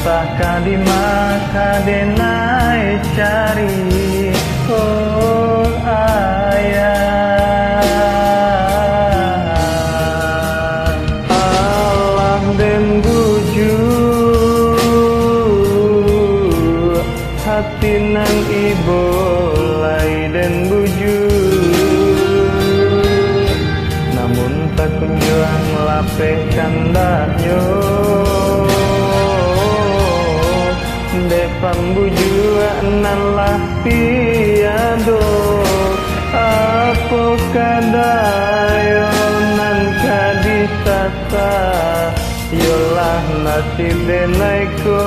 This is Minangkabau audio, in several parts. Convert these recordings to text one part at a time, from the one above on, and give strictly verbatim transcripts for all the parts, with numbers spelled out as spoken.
Antah ka dima ka denai cari, oh ayah. Alah den bujua, hati nan ibo lai den bujua, namun takunjuang lapeh kandaknyo. Dek pambujuak nan lah tiado, apo ka dayo nan ka disasa, iyolah nasib denai ko.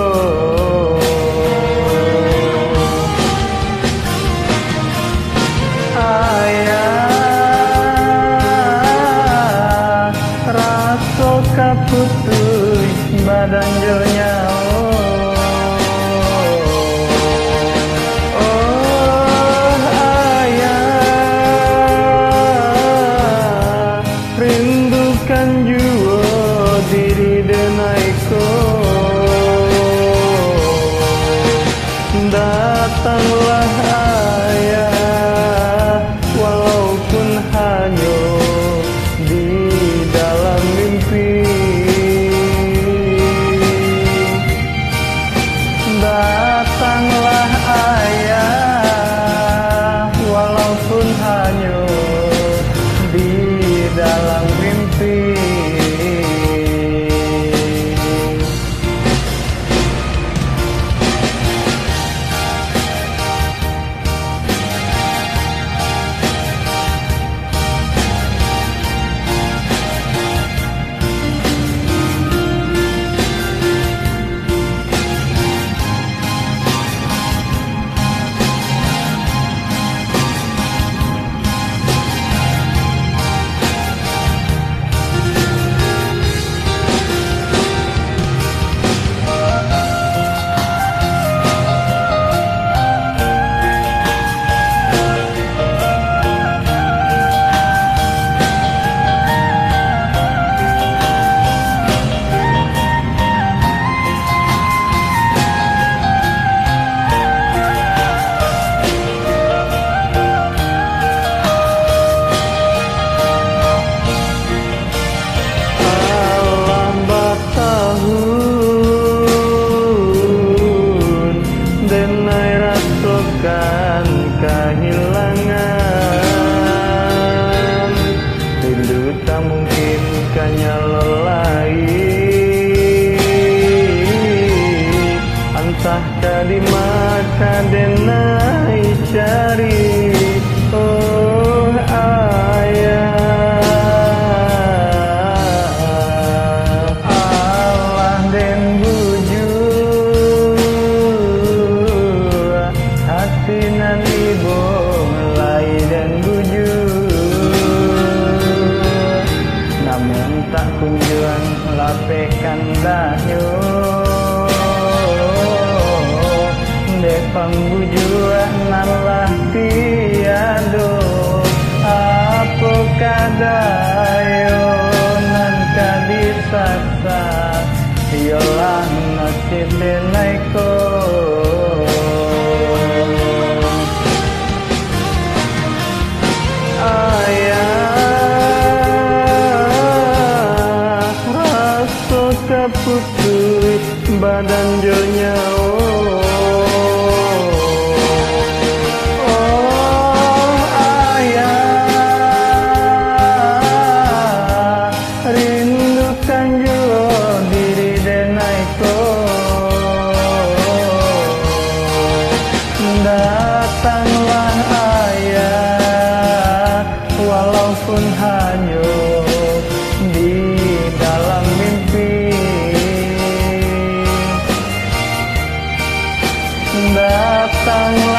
Ayah, raso ka putuih badan jo nyawo. Oh ayah, rindukan juo diri denai ko. Datanglah ayah, walaupun hanyo di dalam mimpi. Datanglah ayah, walaupun hanyo di dalam mimpi. Alah batahun denai rasokan kahilangan, rindu tak mungkin ka nyalo lai. Antah ka dima ka denai cari, oh ayah. Alah den bujua, hati nan ibo lai den bujua, namun tak kunjuang lapeh kandaknyo. Dek pambujuak nan lah tiado, apo ka dayo nan ka disasa, iyolah nasib denai ko. Ayah, raso ka putuih badan jo nyawo. Oh ayah, rindukan juo diri denai ko. Datanglah ayah, walaupun hanyo di dalam mimpi. Datanglah